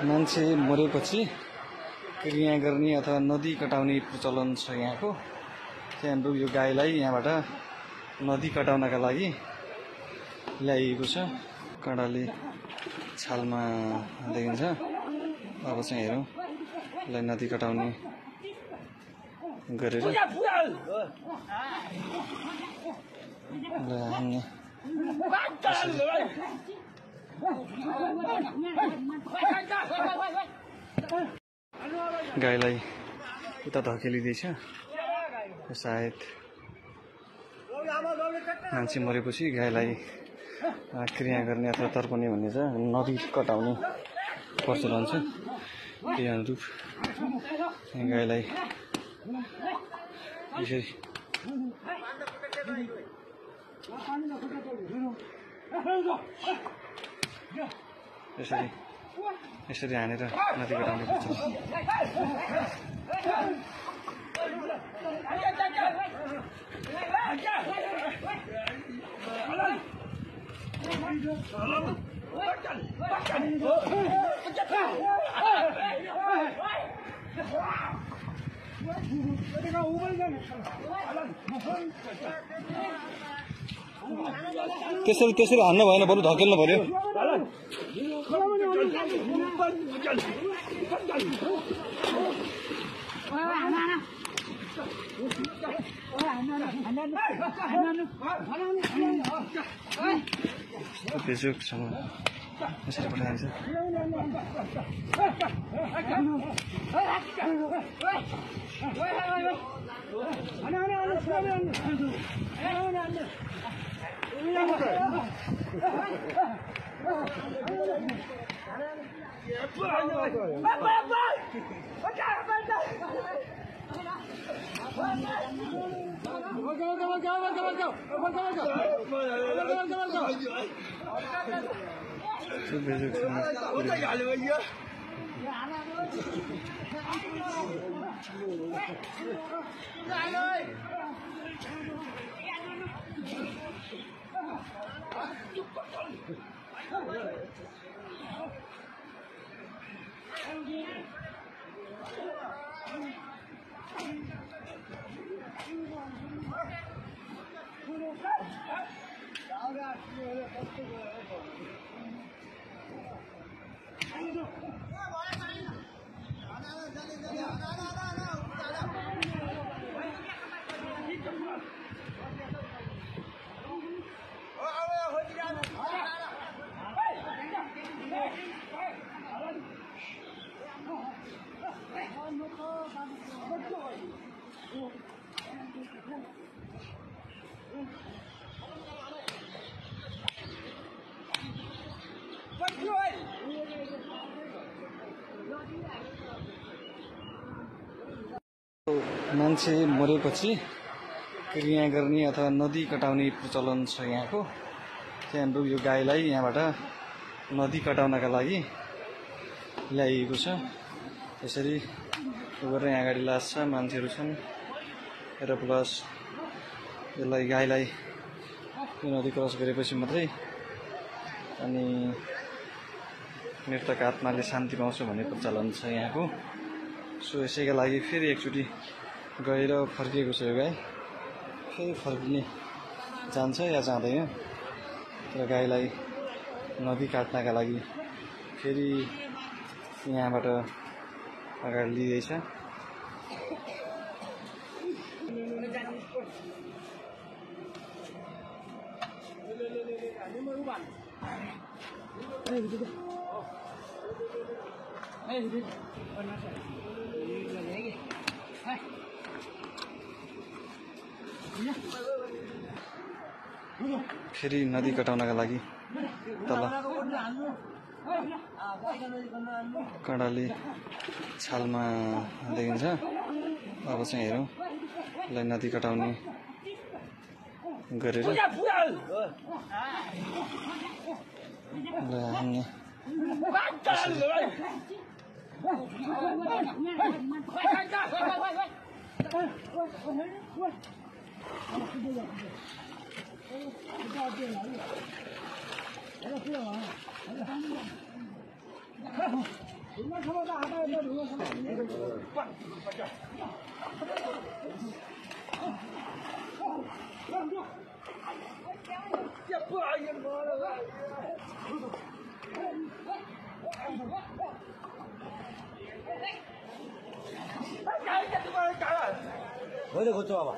मान्छे मरेपछि क्रिया गर्ने अथवा नदी कटाउने प्रचलन छ यहाँको। त्यही अनुरूप यो गाईलाई यहाँबाट नदी कटाउनका लागि ल्याइएको छ। कडाले छालमा देखिन्छ। अब चाहिँ हेरौँ यसलाई नदी कटाउने गरेर गाईलाई उता धकेलिँदैछ। सायद मान्छे मरेपछि गाईलाई क्रिया गर्ने अथवा तर्पने भन्ने चाहिँ नदी कटाउने प्रचलन छ। त्यही अनुरूप गाईलाई यसरी हानेर नदी कटाउने प्रचलन। त्यसरी हान्न भएन, बरु धकेल्नु पर्यो। बेजुकसँग यसरी पठाइन्छ। मान्छे मरेपछि क्रिया गर्ने अथवा नदी कटाउने प्रचलन छ यहाँको। त्यही अनुरूप यो गाईलाई यहाँबाट नदी कटाउनका लागि ल्याइएको छ। यसरी गरेर यहाँ अगाडि लाग्छ, मान्छेहरू छन् र प्लस यसलाई गाईलाई यो नदी क्रस गरेपछि मात्रै अनि मृतक आत्माले शान्ति पाउँछ भन्ने प्रचलन छ यहाँको। सो यसैका लागि फेरि एकचोटि गएर फर्किएको छ यो गाई। फेरि फर्किने जान्छ या जाँदैन, तर गाईलाई नदी काट्नका लागि फेरि यहाँबाट अगाडि लिँदैछ। फेरि नदी कटाउनका लागि तल कडाले छालमा देखिन्छ। अब चाहिँ हेरौँ यसलाई नदी कटाउने गरेर 我这个抓吧。